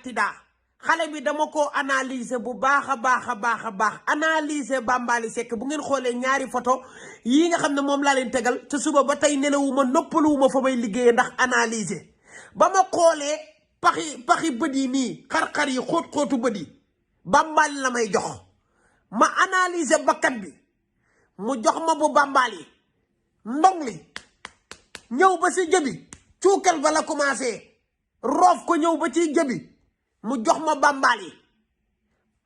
Tida xale bi dama ko analyser bu baax a baax analyser Bambaly Seck bu ngeen xoolee ñaari photo yi nga xam ne moom laa leen tegal te suba ba tey nelawuma noppaluwuma fa may liggéeyee ndax analyser ba ma xoolee paxi bët yi nii xar-xar yi xóot-xóotu bët yi Bambaly la may jox ma analyser bakkan bi mu jox ma bu Bambaly ndong li ñëw ba si jëbi cuukal ba la commencé roof ko ñëw ba ci jëbi mu jox ma Bambaly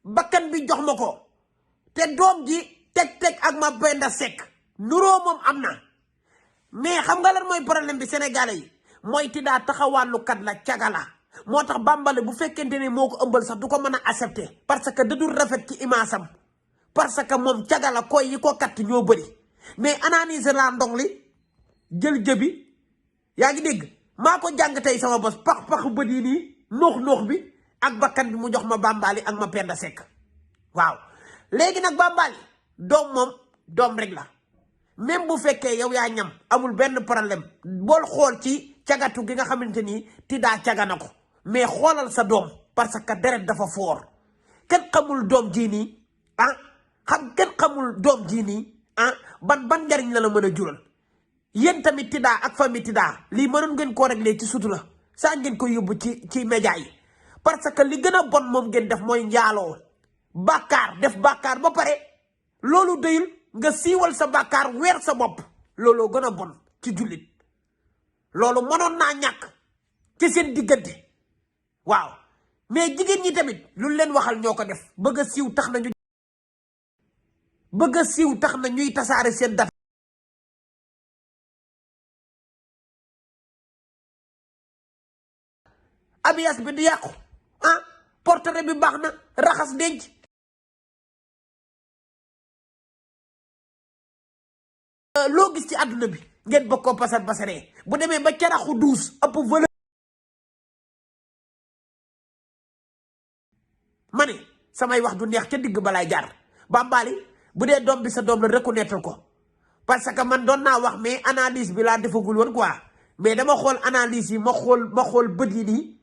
bakkan bi jox ma ko te doom ji teg ak ma Penda Seck nuroo moom am na mais xam nga lan mooy problème bi sénégalais yi mooy Tida taxawàllukat la cagala moo tax Bambaly bu fekkente ne moo ko ëmbal sax du ko mën a accepter parce que da dul rafet ci imaasam parce que moom cagala koy yi ko katt ñoo bëri mais analyser naa ndong li jël jëbi yaa ngi dégg maa ko jàng tey sama bos pax bët yi nii noox bi ak bakkan bi mu jox ma Bambaly ak ma Penda Seck waaw léegi nag Bambaly doom moom doom rek la même bu fekkee yow yaa ñam amul benn problème bool xool ci cagatu gi nga xamante ni Tida caga na ko mais xoolal sa doom parce que deret dafa foor kenn xamul doom jii nii kenn xamul doom jii nii ban njariñ la mën a jural yéen tamit Tida ak famille Tida lii mënoon ngeen koo réglé ci sutura saa ngeen ko yóbbu ci média yi parce que li gën a bon moom ngeen def mooy njaaloo def bàkkaar ba pare loolu doyul nga siiwal sa bàkkaar weer sa bopp looloo gën a bon ci jullit loolu mënoon naa ñàkk ci seen diggante waaw mais jigéen ñi tamit lu leen waxal ñoo ko def bëgg a siiw tax na ñuy tasaare seen data abias bi di yàqu portrait bi baax na raxas denc loo gis ci àdduna bi ngeen bokk ko pasaree bu demee ba caraxu duus ëpp valeur ma ne samay wax du neex ca digg balaay jaar Bambaly bu dee doom bi sa doom la reconnaître ko parce que man doon naa wax mais analyse bi laa defagul woon quoi mais dama xool analyse yi ma xool bët yi nii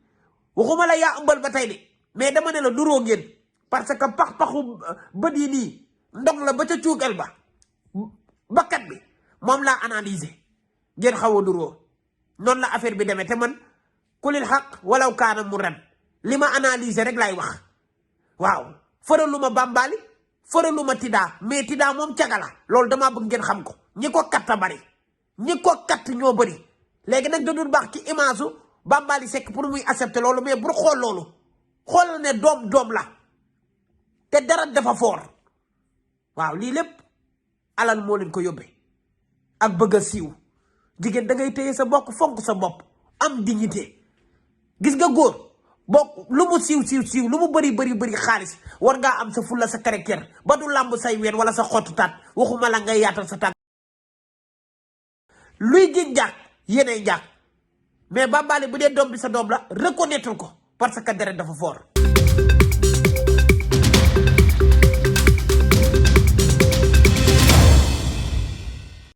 waxuma la yaa ëmbal ba tey de mais dama ne la nuroo ngeen parce que paxu bët yi nii ndong la ba ca cuukal ba bakkat bi moom laa analyser ngeen xaw a nuroo noonu la affaire bi demee te man kulil xaq walaw kaana mu ren li ma analyser rek laay wax waaw fëralu ma Bambaly fëralu ma Tida mais Tida moom cagala loolu damaa bëgg ngeen xam ko ñi ko katt a bari ñi ko katt ñoo bari léegi nag da dul baax ci image u Bambaly Seck pour muy accepter loolu mais pour xool loolu xool ne doom la te dara dafa foor waaw lii lépp alal moo leen ko yóbbee ak bëgg a siiw jigéen da ngay téye sa bokk fonk sa bopp am dignité gis nga góor bokk lu mu siiw lu mu bëri xaalis war ngaa am sa fulla sa caractère ba du làmb say ween wala sa xottu taat waxuma la ngay yaatal sa tànk luy ji njaag yéenay njaag mais Bambaly bu dee doom bi sa doom la reconnaître ko parce que deret dafa fort